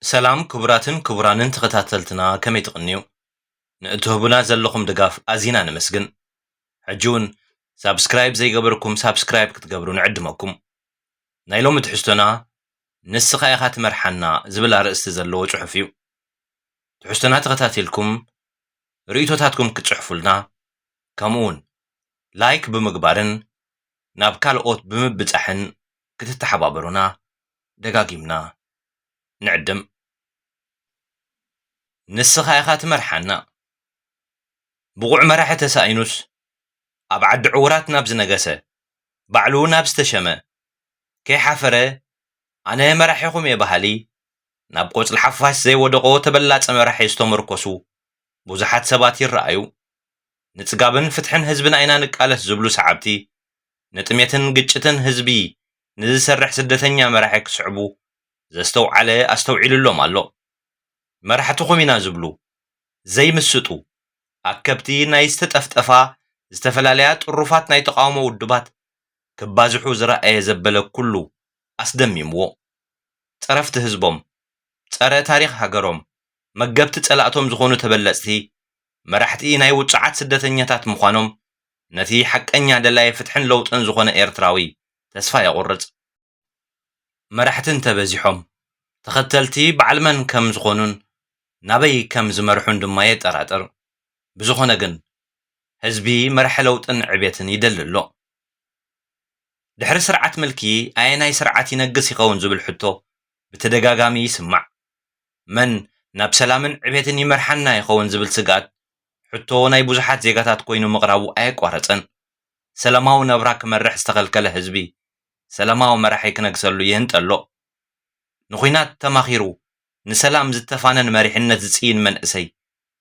ሰላም ክቡራትን ክቡራንን ተኸታተልትና፣ ከመይ ትቕንዩ? ንእትህቡና ዘለኹም ድጋፍ ኣዚና ነመስግን። ሕጂ እውን ሳብስክራይብ ዘይገበርኩም ሳብስክራይብ ክትገብሩ ንዕድመኩም። ናይ ሎሚ ትሕዝቶና "ንስኻ ኢኻ ትመርሓና" ዝብል ኣርእስቲ ዘለዎ ጽሑፍ እዩ። ትሕዝቶና ተኸታቲልኩም ርእይቶታትኩም ክትጽሕፉልና፣ ከምኡ እውን ላይክ ብምግባርን ናብ ካልኦት ብምብጻሕን ክትተሓባበሩና ደጋጊምና ንዕድም። ንስኻ ኢኻ ትመርሓና። ብቑዕ መራሒ ተሳኢኑስ፣ ኣብ ዓዲ ዕዉራት ናብ ዝነገሰ፣ ባዕሉ ናብ ዝተሸመ፣ ከይሓፈረ "ኣነ መራሒኹም እየ" በሃሊ፣ ናብ ቆጽሊ ሓፋሽ ዘይወደቖ ተበላጸ መራሒ ዝተመርኮሱ ብዙሓት ሰባት ይረኣዩ። ንጽጋብን ፍትሕን ህዝብና ኢና ንቃለስ ዝብሉ ሰዓብቲ፣ ንጥሜትን ግጭትን ህዝቢ ንዝሰርሕ ስደተኛ መራሒ ክስዕቡ ዘስተውዓለ ኣስተውዒሉሎም ኣሎ። መራሕትኹም ኢና ዝብሉ ዘይምስጡ፣ ኣከብቲ ናይ ዝተጠፍጠፋ ዝተፈላለያ ጥሩፋት ናይ ተቃውሞ ውድባት ክባዝሑ ዝረኣየ ዘበለ ኩሉ ኣስደሚምዎ። ጸረፍቲ ህዝቦም፣ ጸረ ታሪኽ ሃገሮም፣ መገብቲ ጸላእቶም ዝኾኑ ተበለጽቲ መራሕቲ ናይ ውጹዓት ስደተኛታት ምዃኖም ነቲ ሓቀኛ ደላይ ፍትሕን ለውጥን ዝኾነ ኤርትራዊ ተስፋ የቑርጽ። መራሕቲ እንተበዚሖም፣ ተኸተልቲ በዓል መን ከም ዝኾኑን ናበይ ከም ዝመርሑን ድማ የጠራጥር። ብዝኾነ ግን፣ ህዝቢ መራሒ ለውጥን ዕቤትን ይደሊ ኣሎ። ድሕሪ ስርዓት ምልኪ ኣየናይ ስርዓት ይነግስ ይኸውን ዝብል ሕቶ ብተደጋጋሚ ይስማዕ። መን ናብ ሰላምን ዕቤትን ይመርሓና ይኸውን ዝብል ስግኣት ሕቶ ናይ ብዙሓት ዜጋታት ኮይኑ ምቕራቡ ኣየቋረጸን። ሰላማዊ ናብራ ክመርሕ ዝተኸልከለ ህዝቢ፣ ሰላማዊ መራሒ ክነግሰሉ ይህንጠ ኣሎ። ንኹናት ተማኺሩ ንሰላም ዝተፋነን መሪሕነት ዝጽይን መንእሰይ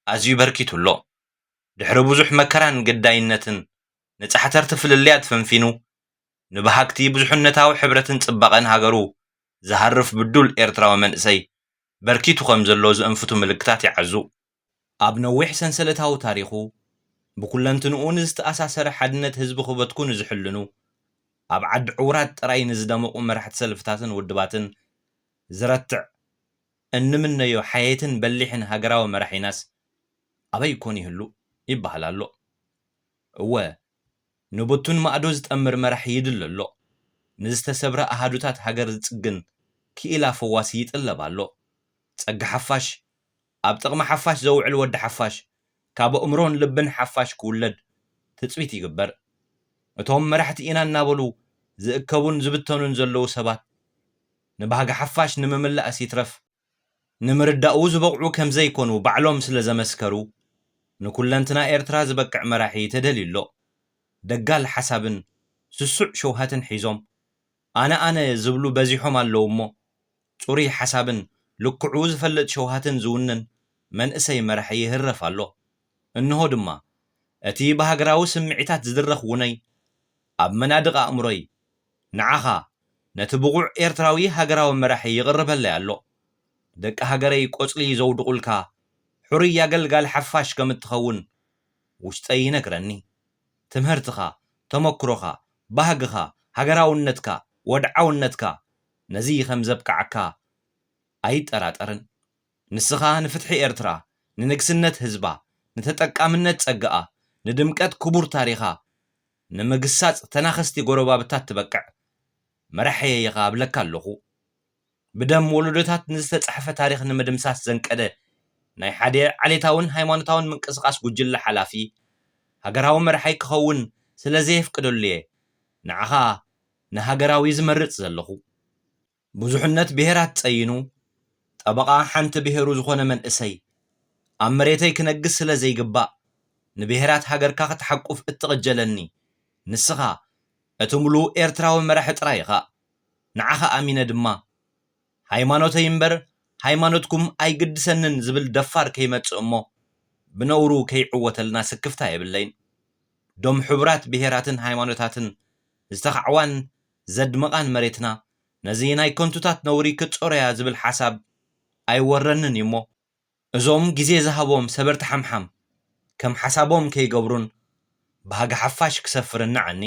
ኣዝዩ በርኪቱ ኣሎ። ድሕሪ ብዙሕ መከራን ግዳይነትን ንጻሕተርቲ ፍልልያት ፈንፊኑ፣ ንበሃግቲ ብዙሕነታዊ ሕብረትን ጽባቐን ሃገሩ ዝሃርፍ ብዱል ኤርትራዊ መንእሰይ በርኪቱ ከም ዘሎ ዝእንፍቱ ምልክታት ይዓዙ። ኣብ ነዊሕ ሰንሰለታዊ ታሪኹ፣ ብኩለንትንኡ ንዝተኣሳሰረ ሓድነት ህዝቢ ክበትኩ ንዝሕልኑ፣ ኣብ ዓዲ ዕውራት ጥራይ ንዝደመቑ መራሕቲ ሰልፍታትን ውድባትን ዝረትዕ፣ እንምነዮ ሓየትን በሊሕን ሃገራዊ መራሒናስ ኣበይ ኮን ይህሉ ይበሃል ኣሎ። እወ፣ ንብቱን ማእዶ ዝጠምር መራሒ ይድሊ ኣሎ። ንዝተሰብረ ኣሃዱታት ሃገር ዝጽግን ክኢላ ፈዋሲ ይጥለብ ኣሎ። ጸጋ ሓፋሽ፣ ኣብ ጥቕሚ ሓፋሽ ዘውዕል ወዲ ሓፋሽ፣ ካብ ኣእምሮን ልብን ሓፋሽ ክውለድ ትጽቢት ይግበር። እቶም መራሕቲ ኢና እናበሉ ዝእከቡን ዝብተኑን ዘለዉ ሰባት፣ ንባህጊ ሓፋሽ ንምምላእስ ይትረፍ፣ ንምርዳኡ ዝበቕዑ ከም ዘይኮኑ ባዕሎም ስለ ዘመስከሩ፣ ንኩለንትና ኤርትራ ዝበቅዕ መራሒ ተደልዩ ኣሎ። ደጋል ሓሳብን ስሱዕ ሸውሃትን ሒዞም፣ ኣነ ኣነ ዝብሉ በዚሖም ኣለዉ እሞ፣ ጽሩይ ሓሳብን ልክዑ ዝፈልጥ ሸውሃትን ዝውንን መንእሰይ መራሒ ይህረፍ ኣሎ። እንሆ ድማ፣ እቲ ብሃገራዊ ስምዒታት ዝድረኽ ውነይ፣ ኣብ መናድቕ ኣእምሮይ፣ ንዓኻ፣ ነቲ ብቑዕ ኤርትራዊ ሃገራዊ መራሒ ይቕርበለይ ኣሎ። ደቂ ሃገረይ ቆጽሊ ዘውድቑልካ፣ ሕሩይ ኣገልጋሊ ሓፋሽ ከም እትኸውን ውሽጠይ ይነግረኒ። ትምህርትኻ፣ ተመክሮኻ፣ ባህግኻ፣ ሃገራውነትካ፣ ወድዓውነትካ፣ ነዚ ከም ዘብቅዓካ ኣይጠራጠርን። ንስኻ ንፍትሒ ኤርትራ፣ ንንግስነት ህዝባ፣ ንተጠቃምነት ጸጋኣ፣ ንድምቀት ክቡር ታሪኻ፣ ንምግሳጽ ተናኸስቲ ጎረባብታት ትበቅዕ መራሒየ ኢኻ እብለካ ኣለኹ። ብደም ወለዶታት ንዝተጻሕፈ ታሪኽ ንምድምሳስ ዘንቀደ ናይ ሓደ ዓሌታውን ሃይማኖታውን ምንቅስቓስ ጉጅለ ሓላፊ፣ ሃገራዊ መራሒ ክኸውን ስለ ዘየፍቅደሉ'የ ንዓኻ ንሃገራዊ ዝመርጽ ዘለኹ። ብዙሕነት ብሄራት ጸይኑ፣ ጠበቓ ሓንቲ ብሄሩ ዝኾነ መንእሰይ፣ ኣብ መሬተይ ክነግስ ስለ ዘይግባእ፣ ንብሄራት ሃገርካ ክትሓቁፍ እትቕጀለኒ ንስኻ፣ እቲ ምሉእ ኤርትራዊ መራሒ ጥራይ ኢኻ። ንዓኻ ኣሚነ ድማ፣ ሃይማኖተይ እምበር ሃይማኖትኩም ኣይግድሰንን ዝብል ደፋር ከይመጽእ እሞ፣ ብነውሩ ከይዕወተልና ስክፍታ የብለይን። ዶም ሕቡራት ብሄራትን ሃይማኖታትን ዝተኻዕዋን ዘድመቓን መሬትና፣ ነዚ ናይ ከንቱታት ነውሪ ክትጾሮ'ያ ዝብል ሓሳብ ኣይወረንን እዩ እሞ፣ እዞም ግዜ ዝሃቦም ሰበርቲ ሓምሓም፣ ከም ሓሳቦም ከይገብሩን ባህጊ ሓፋሽ ክሰፍርን ንዓኒ።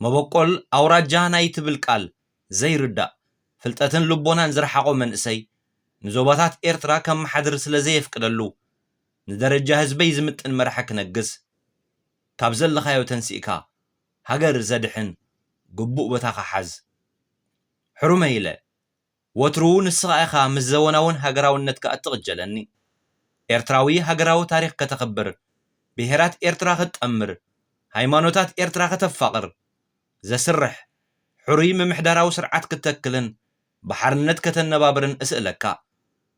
መበቆል ኣውራጃ ናይ ትብል ቃል ዘይርዳእ፣ ፍልጠትን ልቦናን ዝረሓቖ መንእሰይ፣ ንዞባታት ኤርትራ ከመሓድር ስለ ዘየፍቅደሉ፣ ንደረጃ ህዝበይ ዝምጥን መራሒ ክነግስ፣ ካብ ዘለኻዮ ተንሲእካ ሃገር ዘድሕን ግቡእ ቦታኻ ሓዝ። ሕሩመይ ኢለ፣ ወትሩ ንስኻ ኢኻ ምስ ዘወናውን ሃገራውነትካ እትቕጀለኒ። ኤርትራዊ ሃገራዊ ታሪኽ ከተኽብር፣ ብሄራት ኤርትራ ክትጠምር፣ ሃይማኖታት ኤርትራ ከተፋቕር ዘስርሕ ሕሩይ ምምሕዳራዊ ስርዓት ክትተክልን ብሓርነት ከተነባብርን እስእለካ።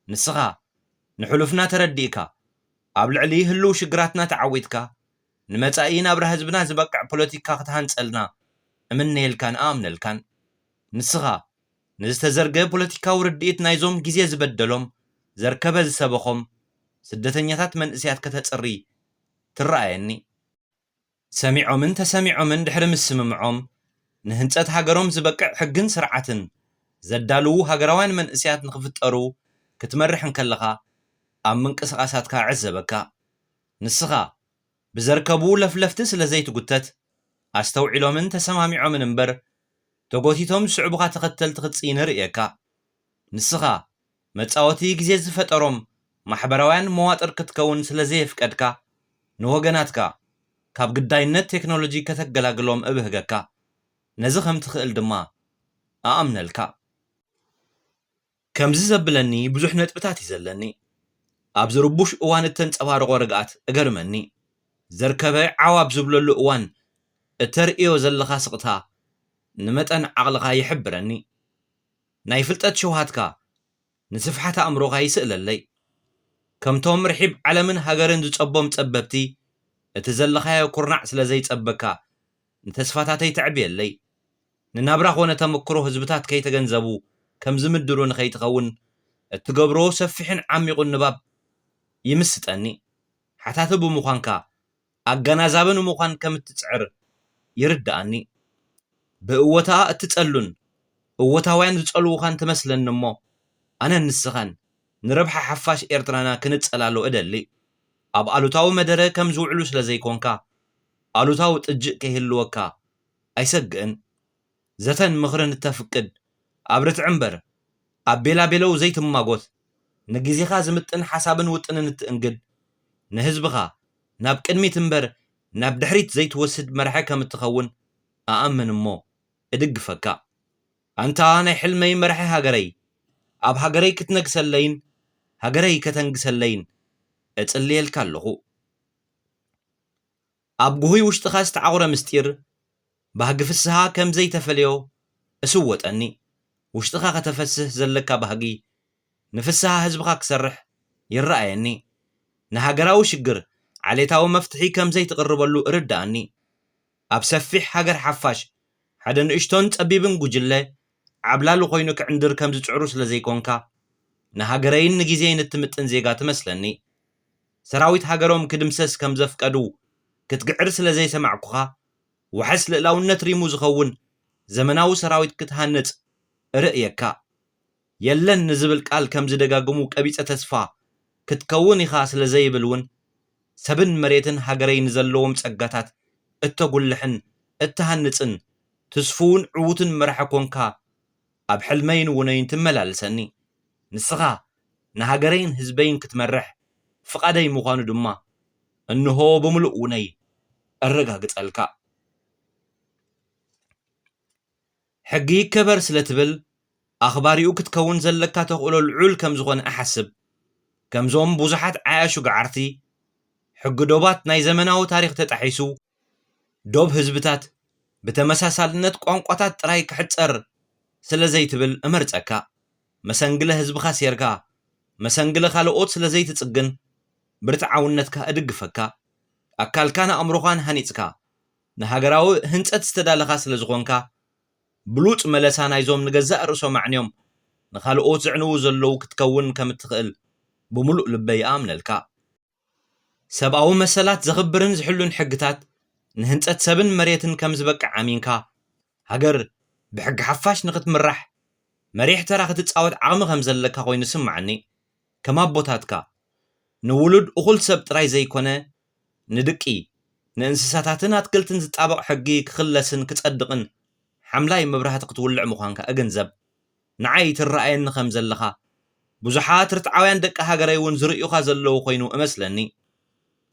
ንስኻ ንሕሉፍና ተረዲእካ፣ ኣብ ልዕሊ ህሉው ሽግራትና ተዓዊትካ፣ ንመጻኢ ናብራ ህዝብና ዝበቅዕ ፖለቲካ ክትሃንጸልና እምነየልካን እኣምነልካን። ንስኻ ንዝተዘርገ ፖለቲካዊ ርድኢት ናይዞም ግዜ ዝበደሎም፣ ዘርከበ ዝሰበኾም ስደተኛታት መንእሰያት ከተጽሪ ትረኣየኒ። ሰሚዖምን ተሰሚዖምን ድሕሪ ምስምምዖም፣ ንህንጸት ሃገሮም ዝበቅዕ ሕግን ስርዓትን ዘዳልዉ ሃገራውያን መንእሰያት ንኽፍጠሩ ክትመርሕ እንከለኻ፣ ኣብ ምንቅስቓሳትካ እዕዘበካ። ንስኻ ብዘርከቡ ለፍለፍቲ ስለ ዘይትጉተት፣ ኣስተውዒሎምን ተሰማሚዖምን እምበር፣ ተጎቲቶም ዝስዕቡኻ ተኸተልቲ ክትጽይን እርእየካ። ንስኻ መጻወቲ ግዜ ዝፈጠሮም ማሕበራውያን መዋጥር ክትከውን ስለ ዘየፍቀድካ፣ ንወገናትካ ካብ ግዳይነት ቴክኖሎጂ ከተገላግሎም እብህገካ። ነዚ ከም ትኽእል ድማ እኣምነልካ። ከምዚ ዘብለኒ ብዙሕ ነጥብታት እዩ ዘለኒ። ኣብዚ ርቡሽ እዋን እተንጸባረቖ ርግኣት እገርመኒ። ዘርከበ ዓው ኣብ ዝብለሉ እዋን እተርእዮ ዘለኻ ስቕታ ንመጠን ዓቕልኻ ይሕብረኒ። ናይ ፍልጠት ሸውሃትካ ንስፍሓት ኣእምሮኻ ይስእለለይ። ከምቶም ርሒብ ዓለምን ሃገርን ዝጸቦም ጸበብቲ፣ እቲ ዘለኻዮ ኩርናዕ ስለ ዘይጸበካ፣ ንተስፋታተይ ተዕብየለይ። ንናብራ ኾነ ተመክሮ ህዝብታት ከይተገንዘቡ ከም ዝምድሩ ንኸይትኸውን እትገብሮ ሰፊሕን ዓሚቑን ንባብ ይምስጠኒ። ሓታቲ ብምዃንካ፣ ኣገናዛቢ ንምዃን ከም እትጽዕር ይርድኣኒ። ብእወታ እትጸሉን እወታውያን ዝጸልዉኻን ትመስለኒ እሞ፣ ኣነን ንስኻን ንረብሓ ሓፋሽ ኤርትራና ክንጸላሎ እደሊ። ኣብ ኣሉታዊ መደረ ከም ዝውዕሉ ስለ ዘይኮንካ፣ ኣሉታዊ ጥጅእ ከይህልወካ ኣይሰግእን። ዘተን ምኽርን እተፍቅድ፣ ኣብ ርትዒ እምበር ኣብ ቤላቤለው ዘይትማጎት፣ ንግዜኻ ዝምጥን ሓሳብን ውጥንን እትእንግድ፣ ንህዝብኻ ናብ ቅድሚት እምበር ናብ ድሕሪት ዘይትወስድ መራሒ ከም እትኸውን እኣምን እሞ እድግፈካ። ኣንታ ናይ ሕልመይ መራሒ ሃገረይ፣ ኣብ ሃገረይ ክትነግሰለይን ሃገረይ ከተንግሰለይን እጽልየልካ ኣለኹ። ኣብ ጉሁይ ውሽጥኻ ዝተዓቑረ ምስጢር፣ ባህጊ ፍስሃ ከም ዘይተፈልዮ እስወጠኒ። ውሽጥኻ ከተፈስህ ዘለካ ባህጊ፣ ንፍስሃ ህዝብኻ ክሰርሕ ይረኣየኒ። ንሃገራዊ ሽግር ዓሌታዊ መፍትሒ ከም ዘይትቕርበሉ እርድኣኒ። ኣብ ሰፊሕ ሃገር ሓፋሽ፣ ሓደ ንእሽቶን ጸቢብን ጉጅለ ዓብላሊ ኮይኑ ክዕንድር ከም ዝጽዕሩ ስለ ዘይኮንካ፣ ንሃገረይን ንግዜይን እትምጥን ዜጋ ትመስለኒ። ሰራዊት ሃገሮም ክድምሰስ ከም ዘፍቀዱ ክትግዕር ስለ ዘይሰማዕኩኻ፣ ዋሕስ ልእላውነት ሪሙ ዝኸውን ዘመናዊ ሰራዊት ክትሃንጽ እርእየካ። የለን ንዝብል ቃል ከም ዝደጋግሙ ቀቢጸ ተስፋ ክትከውን ኢኻ ስለ ዘይብል እውን፣ ሰብን መሬትን ሃገረይ ንዘለዎም ጸጋታት እተጉልሕን እትሃንጽን ትስፉውን ዕዉትን መራሒ ኮንካ ኣብ ሕልመይን ውነይን ትመላለሰኒ። ንስኻ ንሃገረይን ህዝበይን ክትመርሕ ፍቓደይ ምዃኑ ድማ እንሆ ብምሉእ ውነይ እረጋግጸልካ። ሕጊ ይከበር ስለ ትብል፣ ኣኽባሪኡ ክትከውን ዘለካ ተኽእሎ ልዑል ከም ዝኾነ እሓስብ። ከምዞም ብዙሓት ዓያሹ ገዓርቲ፣ ሕጊ ዶባት ናይ ዘመናዊ ታሪኽ ተጣሒሱ፣ ዶብ ህዝብታት ብተመሳሳልነት ቋንቋታት ጥራይ ክሕጸር ስለ ዘይትብል እመርጸካ። መሰንግለ ህዝብኻ ሴርካ፣ መሰንግለ ካልኦት ስለ ዘይትጽግን፣ ብርትዓውነትካ እድግፈካ። ኣካልካን ኣእምሮኻን ሃኒጽካ፣ ንሃገራዊ ህንጸት ዝተዳለኻ ስለ ዝኾንካ፣ ብሉጽ መለሳ ናይዞም ንገዛእ ርእሶም ኣዕንዮም ንኻልኦት ዘዕንዉ ዘለዉ ክትከውን ከም እትኽእል ብምሉእ ልበይ እኣምነልካ። ሰብኣዊ መሰላት ዘኽብርን ዝሕሉን ሕግታት ንህንጸት ሰብን መሬትን ከም ዝበቅዕ ኣሚንካ፣ ሃገር ብሕጊ ሓፋሽ ንኽትምራሕ መሪሕ ተራ ክትጻወት ዓቕሚ ከም ዘለካ ኮይኑ ይስምዓኒ። ከም ኣቦታትካ፣ ንውሉድ እኹል ሰብ ጥራይ ዘይኮነ፣ ንድቂ፣ ንእንስሳታትን ኣትክልትን ዝጣበቕ ሕጊ ክኽለስን ክጸድቕን ሓምላይ መብራህቲ ክትውልዕ ምዃንካ እግንዘብ። ንዓይ ትረኣየኒ ከም ዘለኻ ብዙሓት ርትዓውያን ደቂ ሃገረይ እውን ዝርእዩኻ ዘለዉ ኮይኑ እመስለኒ።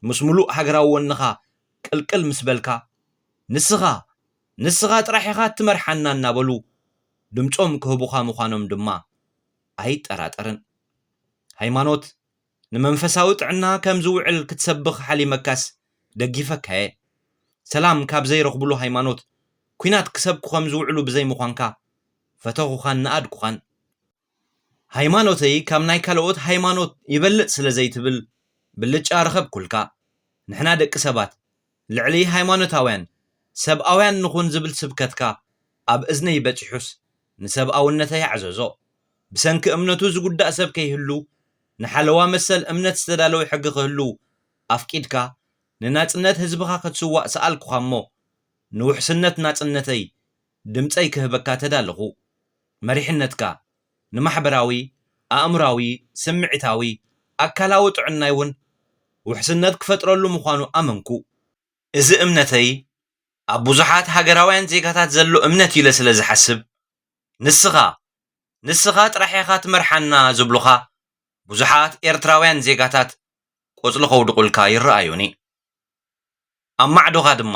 ምስ ምሉእ ሃገራዊ ወንኻ ቅልቅል ምስ በልካ፣ "ንስኻ፣ ንስኻ ጥራሕ ኢኻ እትመርሓና" እናበሉ ድምጾም ክህቡኻ ምዃኖም ድማ ኣይጠራጠርን። ሃይማኖት ንመንፈሳዊ ጥዕና ከም ዝውዕል ክትሰብኽ ሓሊመካስ፣ ደጊፈካየ። ሰላም ካብ ዘይረኽብሉ ሃይማኖት፣ ኲናት ክሰብኩ ከም ዝውዕሉ ብዘይምዃንካ፣ ፈተኹኻን ነኣድኩኻን። ሃይማኖተይ ካብ ናይ ካልኦት ሃይማኖት ይበልጽ ስለ ዘይትብል፣ ብልጫ ረኸብኩልካ። ንሕና ደቂ ሰባት፣ ልዕሊ ሃይማኖታውያን፣ ሰብኣውያን ንኹን ዝብል ስብከትካ ኣብ እዝነይ በጺሑስ፣ ንሰብኣውነተይ ኣዕዘዞ። ብሰንኪ እምነቱ ዝጉዳእ ሰብ ከይህሉ፣ ንሓለዋ መሰል እምነት ዝተዳለወ ሕጊ ክህሉ ኣፍቂድካ፣ ንናጽነት ህዝብኻ ክትስዋእ ሰኣልኩኻ እሞ፣ ንውሕስነት ናጽነተይ ድምጸይ ክህበካ ተዳለኹ። መሪሕነትካ ንማሕበራዊ፣ ኣእምራዊ፣ ስምዒታዊ፣ ኣካላዊ ጥዕናይ እውን ውሕስነት ክፈጥረሉ ምዃኑ ኣመንኩ። እዚ እምነተይ ኣብ ብዙሓት ሃገራውያን ዜጋታት ዘሎ እምነት ኢለ ስለ ዝሓስብ፣ ንስኻ፣ ንስኻ ጥራሕ ኢኻ ትመርሓና ዝብሉኻ ብዙሓት ኤርትራውያን ዜጋታት ቆጽሊ ከውድቑልካ ይረኣዩኒ። ኣብ ማዕዶኻ ድማ፣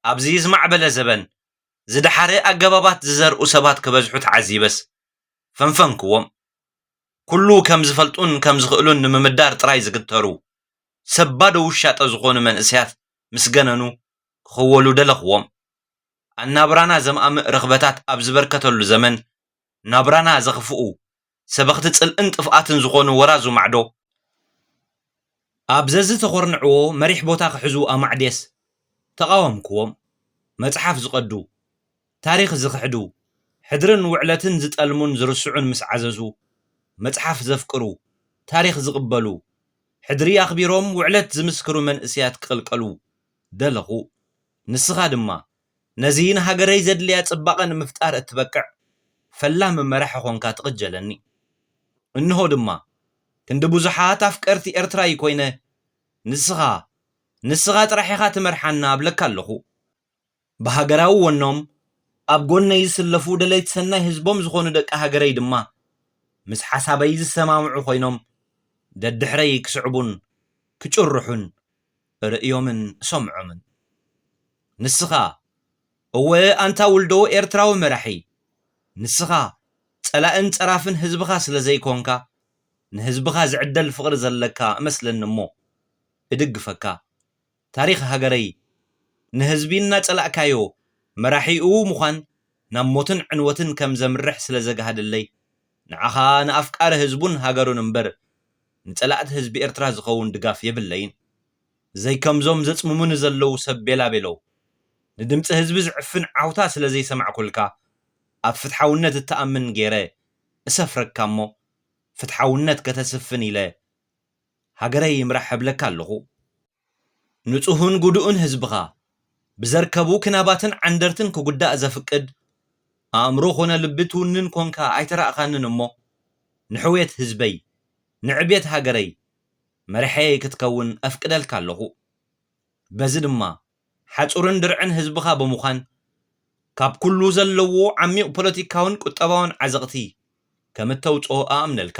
ኣብዚ ዝማዕበለ ዘበን ዝደሓረ ኣገባባት ዝዘርኡ ሰባት ክበዝሑ ተዓዚበስ ፈንፈንክዎም። ኩሉ ከም ዝፈልጡን ከም ዝኽእሉን ንምምዳር ጥራይ ዝግተሩ፣ ሰብ ባዶ ውሻጠ ዝኾኑ መንእሰያት ምስ ገነኑ ክኽወሉ ደለኽዎም። ኣናብራና ዘማእምእ ረኽበታት ኣብ ዝበርከተሉ ዘመን፣ ናብራና ዘኽፍኡ፣ ሰበኽቲ ጽልእን ጥፍኣትን ዝኾኑ ወራዙ ማዕዶ፣ ኣብ ዘዝተኾርንዕዎ መሪሕ ቦታ ክሕዙ ኣማዕዴስ ተቓወምክዎም። መጽሓፍ ዝቐዱ፣ ታሪኽ ዝኽሕዱ፣ ሕድርን ውዕለትን ዝጠልሙን ዝርስዑን ምስ ዓዘዙ፣ መጽሓፍ ዘፍቅሩ፣ ታሪኽ ዝቕበሉ፣ ሕድሪ ኣኽቢሮም ውዕለት ዝምስክሩ መንእሰያት ክቕልቀሉ ደለኹ። ንስኻ ድማ ነዚ ንሃገረይ ዘድልያ ጽባቐ ንምፍጣር እትበቅዕ ፈላሚ መራሒ ኾንካ ትቕጀለኒ። እንሆ ድማ ክንዲ ብዙሓት ኣፍቀርቲ ኤርትራይ ኮይነ፣ ንስኻ፣ ንስኻ ጥራሕ ኢኻ ትመርሓና እብለካ ኣለኹ። ብሃገራዊ ወኖም ኣብ ጎነይ ዝስለፉ ደለይቲ ሰናይ ህዝቦም ዝኾኑ ደቂ ሃገረይ ድማ፣ ምስ ሓሳበይ ዝሰማምዑ ኮይኖም፣ ደድሕረይ ክስዕቡን ክጭርሑን ርእዮምን እሰምዖምን። ንስኻ፣ እወ ኣንታ ውልዶ ኤርትራዊ መራሒ፣ ንስኻ ጸላእን ጸራፍን ህዝብኻ ስለ ዘይኮንካ፣ ንህዝብኻ ዝዕደል ፍቕሪ ዘለካ እመስለኒ እሞ፣ እድግፈካ። ታሪኽ ሃገረይ ንህዝቢ እናጸላእካዮ፣ መራሒኡ ምዃን ናብ ሞትን ዕንወትን ከም ዘምርሕ ስለ ዘግሃደለይ፣ ንዓኻ ንኣፍቃሪ ህዝቡን ሃገሩን እምበር፣ ንጸላእቲ ህዝቢ ኤርትራ ዝኸውን ድጋፍ የብለይን። ዘይከምዞም ዘጽምሙኒ ዘለዉ ሰብ ቤላ ቤለው፣ ንድምጺ ህዝቢ ዝዕፍን ዓውታ ስለ ዘይሰማዕኩልካ፣ ኣብ ፍትሓውነት እትኣምን ገይረ እሰፍረካ እሞ፣ ፍትሓውነት ከተስፍን ኢለ ሃገረይ ይምራሕ እብለካ ኣለኹ። ንጹህን ጉዱእን ህዝብኻ ብዘርከቡ ክናባትን ዓንደርትን ክጉዳእ ዘፍቅድ ኣእምሮ ኮነ ልቢ ትውንን ኮንካ ኣይተራእኻንን እሞ፣ ንሕውየት ህዝበይ፣ ንዕብየት ሃገረይ መርሐየይ ክትከውን ኣፍቅደልካ ኣለኹ። በዚ ድማ ሓጹርን ድርዕን ህዝብኻ ብምዃን፣ ካብ ኩሉ ዘለዎ ዓሚቕ ፖለቲካውን ቁጠባውን ዓዘቕቲ ከም እተውጽኦ ኣኣምነልካ።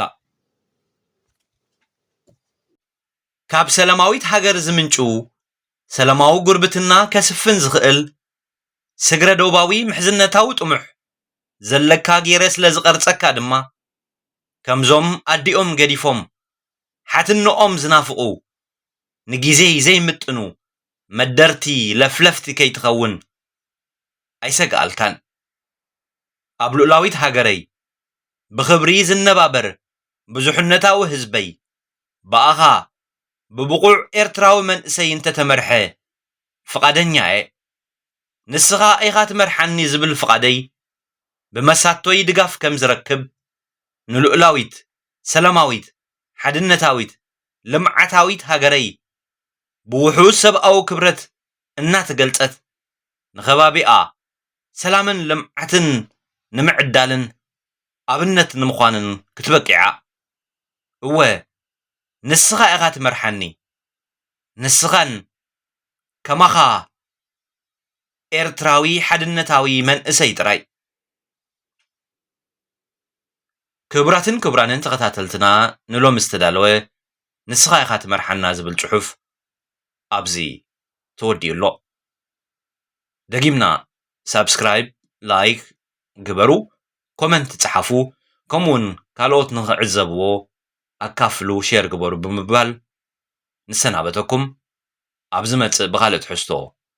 ካብ ሰላማዊት ሃገር ዝምንጩ ሰላማዊ ጉርብትና ከስፍን ዝኽእል ስግረ ዶባዊ ምሕዝነታዊ ጥሙሕ ዘለካ ገይረ ስለ ዝቐርጸካ ድማ፣ ከምዞም ኣዲኦም ገዲፎም ሓትነኦም ዝናፍቑ፣ ንጊዜ ዘይምጥኑ መደርቲ ለፍለፍቲ ከይትኸውን ኣይሰግኣልካን። ኣብ ልኡላዊት ሃገረይ ብኽብሪ ዝነባበር ብዙሕነታዊ ህዝበይ ብኣኻ ብብቑዕ ኤርትራዊ መንእሰይ እንተተመርሐ ፍቓደኛ እየ። ንስኻ ኢኻ ትመርሓኒ ዝብል ፍቓደይ ብመሳቶይ ድጋፍ ከም ዝረክብ፣ ንልኡላዊት፣ ሰላማዊት፣ ሓድነታዊት፣ ልምዓታዊት ሃገረይ ብውሑስ ሰብኣዊ ክብረት እናተገልጸት፣ ንኸባቢኣ ሰላምን ልምዓትን ንምዕዳልን ኣብነት ንምዃንን ክትበቂዓ። እወ፣ ንስኻ ኢኻ ትመርሓኒ። ንስኻን ከማኻ ኤርትራዊ ሓድነታዊ መንእሰይ ጥራይ። ክቡራትን ክቡራንን ተኸታተልትና፣ ንሎሚ ዝተዳለወ ንስኻ ኢኻ ትመርሓና ዝብል ጽሑፍ ኣብዚ ተወዲኡ ኣሎ። ደጊምና ሳብስክራይብ፣ ላይክ ግበሩ፣ ኮመንት ጸሓፉ፣ ከምኡውን ካልኦት ንኽዕዘብዎ ኣካፍሉ፣ ሼር ግበሩ ብምባል ንሰናበተኩም። ኣብ ዝመጽእ ብኻልእ ትሕዝቶ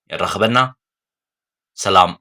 የራኽበና። ሰላም።